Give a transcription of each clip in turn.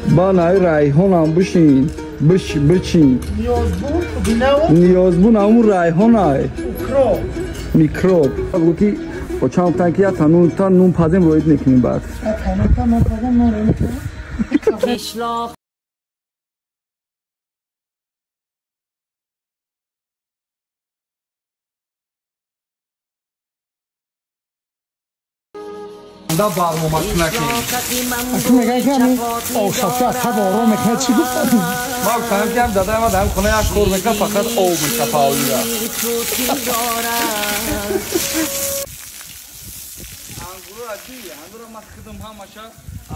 Ба най райҳонам бишин, бичин. Ниёзбун, бинаву? Ниёзбун ҳамун райҳонай. Укроп. Микроб. Гу ки очам гуфтан ки я танун та нун пазем роид мекунем баъд. Танун та нун пазем нун роид мекунем. Да барнома кунакем. Аки мегӯяд ки ҳамин ошафта аз ҳаво ором мекунад, чӣ гуфтад? Ман гуфтам ки ҳам дадаи ман дар хона як кор мекунад, фақат об мечапавлида. Ангура ди, ангура ман худам ҳамаша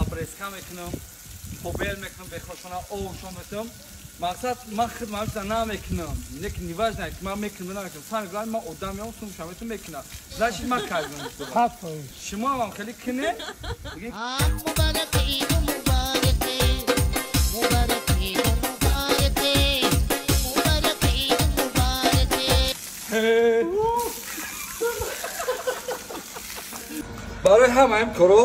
обрезка мекунам, побел мекунам, бехошона обшон метам. Мақсад ман худам ҳамаша намекунам. Лекин неважно ки ман мекунам намекунам. Самое главное ман одам меом, сумша метам мекунам. Значит ман кардам. Шумо ҳам хеле кине. Барои ҳамаим коро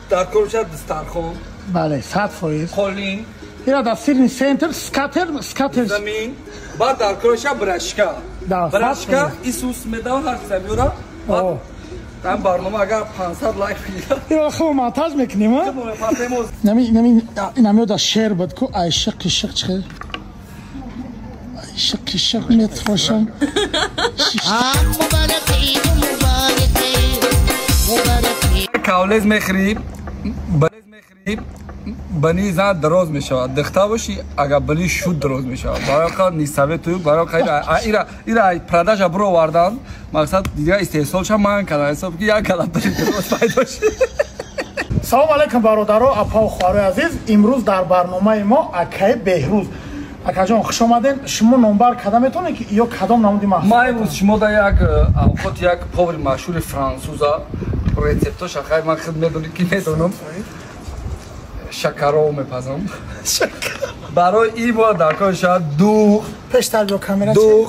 дар кор мешавад дастархон. Бале, 100%. Қолин. Ира дар сирни центр скатер, скатер. Замин. Баъд дар кор мешавад брашка. Брашка Исус медавад ҳар чиза меёрад. Ҳам барнома агар 500 лайк бигирад. Ира хуб монтаж мекунем, а? Нами нами инамё да шер буд ку айша қишиқ чи? Айша қишиқ метфошам. Кавлез мехӯрӣ, балез мехӯрӣ, бани зан дароз мешавад. Дихта бошӣ, агар бани шуд дароз мешавад. Барои қад нисаветую, барои қад ира продажа бировардан, мақсад дигар истеҳсолша ман кардам, ҳисоб ки як кала бани дароз пайдо шуд. Салом алейкум бародаро, апа ва хоҳарои азиз. Имрӯз дар барномаи мо акаи Беҳрӯз. Акаҷон, хуш омаден. Шумо номбар карда метавонед ки ё кадом намуди маҳсулот? Ман имрӯз шумо дар як авқот як повари машҳури франсуза рецептоша хай ман худ медонӣ ки медонам. Шакаров мепазам. Барои ин бояд дар кор шавад дуғ. Пештар бо камера дуғ.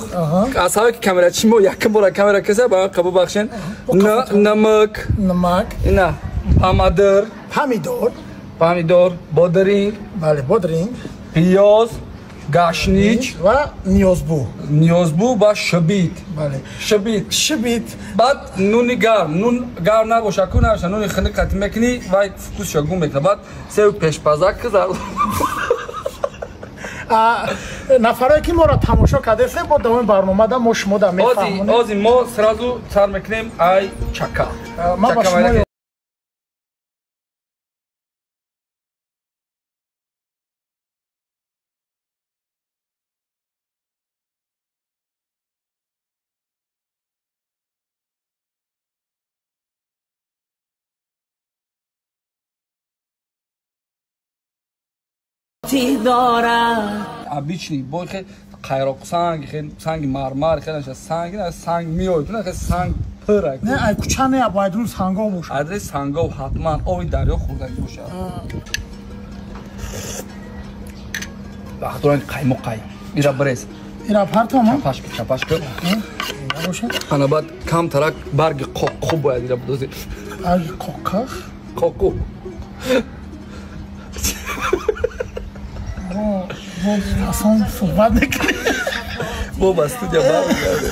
Аз ҳамае ки камерачи мо якум бора камера каса, барои қабул бахшен. Намак. Намак. Ина помидор. Помидор. Помидор, бодринг. Бале, бодринг. Пиёз, гашнич ва ниёзбу. Ниёзбу ва шабит. Бале. Шабит. Шабит. Баъд нуни гарм, нун гарм набоша, ку набоша, нуни хунук қатӣ мекунӣ, вай вкусша гум мекунад. Баъд сеу пешпазак кизар. Нафарое ки моро тамошо кардесте, бо давоми барномада мо шумо да мефаҳмонем. Ози мо сразу сар мекунем ай чака. Ман ба шумо Обычный бой хе қайроқ санг, хе санги мармар, хе наша санг, на санг миёд, на хе санг пырак. Не, ай куча не, бояд рӯз сангов бошад. Адре сангов ҳатман оби дарё хӯрдагӣ бошад. Бахдоран қаймоқ қай. Ира брез. Ира партом? Чапаш, чапаш кун. Ана баъд камтарак барги қоққу бояд ира бидозӣ. Барги қоққах? Қоққу. Асон суҳбат мекунем. Бо ба студия бармегардем.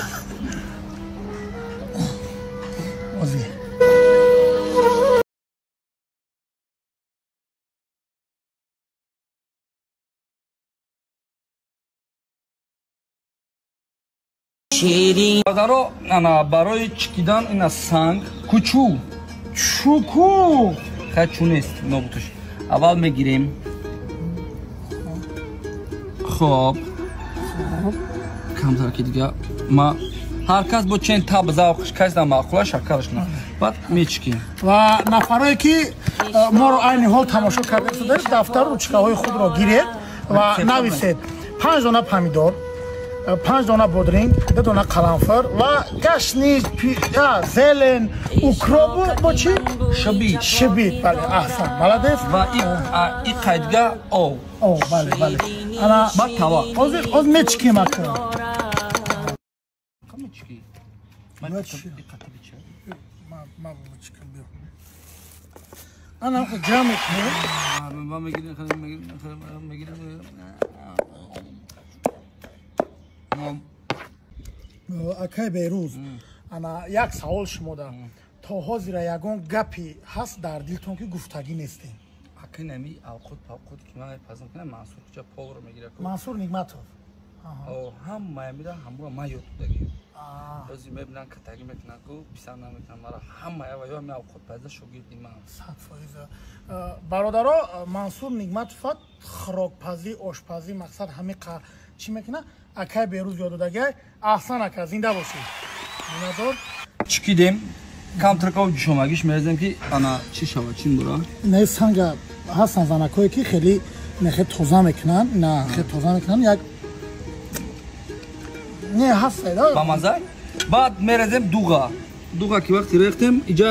Ози. Бародаро, ана барои чикидан ина санг кучу. Чуку. Хай чу нест, нобутуш. Аввал мегирем. Хоб. Камтар ки дига ма ҳар кас бо чен таб завқш кас да маъқула шакараш кунад. Баъд мечикем. Ва нафарое ки моро айни ҳол тамошо карда истодаед, дафтару ручкаҳои худро гиред ва нависед. 5 дона помидор, 5 дона бодринг, 2 дона қаламфир ва гашнич, зелен, укробу бо чӣ? Шабит. Шабит, бале, аҳсан, молодец. Ва и қайдга ов. Ов, бале, бале. Ана баъд тава. Оз мечикем ака. Мечики. Ма мечикам биё. Ана ҷамъ мекунем. мегирем, мегирем, мегирем. Акай Берӯз, ана як савол шумо да. То ҳозира ягон гапи ҳаст дар дилтон ки гуфтагӣ нестем? Акай нами авқот павқот ки ман пазм кунам, Мансур куҷа повро мегирад. Мансур Нигматов. Ҳама мира ҳамура ман ёд додагӣ. Ози мебинан катагӣ мекунан ку писанд намекунан мара ҳама ва ё ами авқот пазда шогирди ман. 100%. Бародаро, Мансур Нигматов хӯрокпазӣ, ошпазӣ мақсад ҳами чӣ мекунад? Акай Берӯз ёд додагӣ. Аҳсан ака, зинда бошед. Миннатдор. Чӣ кидем? Камтаркав ҷушомагиш мерезем ки ана чӣ шава, чӣ бура? Не санга ҳастан занакое ки хеле нехе тоза мекунанд, на хеле тоза мекунанд, як не ҳаст да? Ба маза? Баъд мерезем дуға. Дуға ки вақти рехтем, иҷа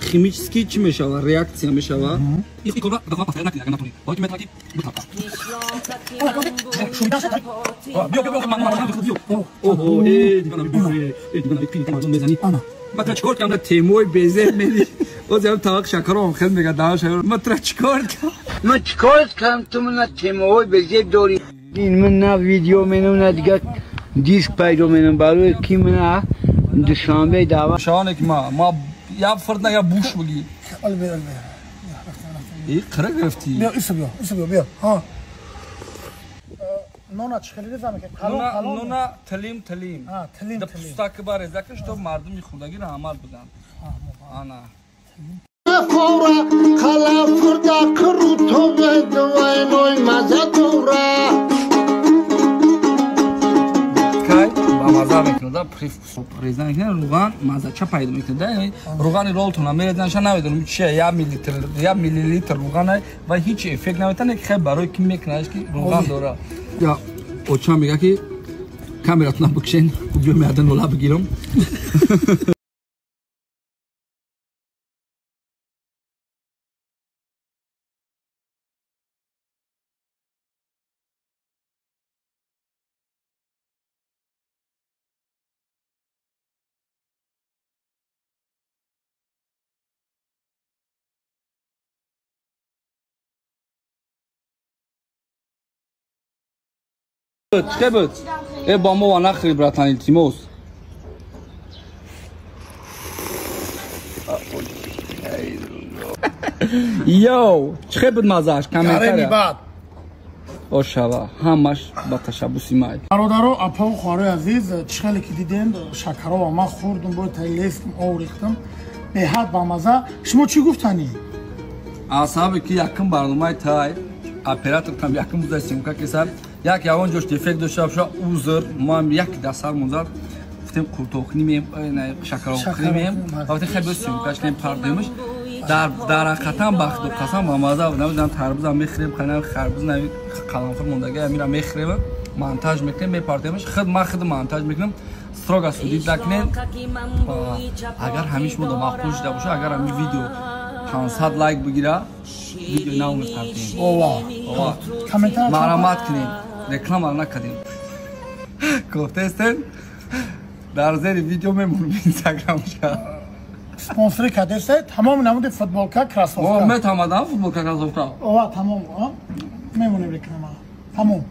химически чӣ мешава? Реаксия мешава. Ма тра чикор кардам? Темои безеб мери. Оз ям тавақ шакаром хел мега даҳан шакар. Ма тра чикор кардам? Ма чикор кардам? Ту мана темои безеб дорӣ. Ин ман на видео менам, на дигар диск пайдо менам. Барои ки мана Душанбе даъват шаване ки ма я фирд на я буш бигӣ. Албе, албе. И қира гирифтӣ. Биё, исо биё, исо биё, биё. Ҳа. Нона чӣ хеле реза мекунед? Калон, калон. Нона тилим, тилим. А, тилим, тилим. Пустак ба реза кун, чтоб мардуми хурдагӣ раҳмат биданд. Ана. Фора қаламфурда қурутове двойной маза дора. Кай ба маза мекунад, привкус реза мекунад, руған мазача пайдо мекунад. Руғани ролтона мерезан, ша намедонам чи я миллилитр, я миллилитр руғана ва ҳеҷ эффект наметана, ки хай барои ки мекунад, ки руған дора. Я оча мега ки камератона бикшен, биё меадан нола бигирам. Чӣ буд? Э бо мо ва нахӯри, братан, илтимос. Йоу, чӣ буд мазааш? Комментария. Бад. Ошава, ҳамаш ба ташаббуси май. Бародаро, апаву хоҳарои азиз, чӣ хеле ки дидем, шакарова ман хӯрдум, бояд лестм, ов рехтам. Беҳад бамаза. Шумо чӣ гуфтанӣ? Аз сабаби ки якум барномаи тай, оператор там якум буда съёмка кесад, як ягон ҷош дефект дошта боша, узр, мо як дастар монзад, гуфтем қуртоқнимем, шакаровқнимем, вақте хеле бо съёмкаш кунем, пардемш. Дар ҳақиқатан бахту қасам ба маза буд. Намедонам тарбузам мехӯрем, хайнам харбуз нави қаламфур мондаги амира мехӯрем, монтаж мекунем, мепартемш. Худ ман худ монтаж мекунам. Строго судид накунем. Агар ҳамин шумо маъқул шуда боша, агар ҳамин видео 500 лайк бигира, видео нав мепартем. Ова. Ова. Комментар марамат кунем. Реклама накардем. Гуфтестен дар зери видео мемонем инстаграмша. Спонсори кардесте, тамоми намуди футболка, кроссовка. О, метавонам футболка, кроссовка. Ова, тамом, мемонем реклама. Тамом.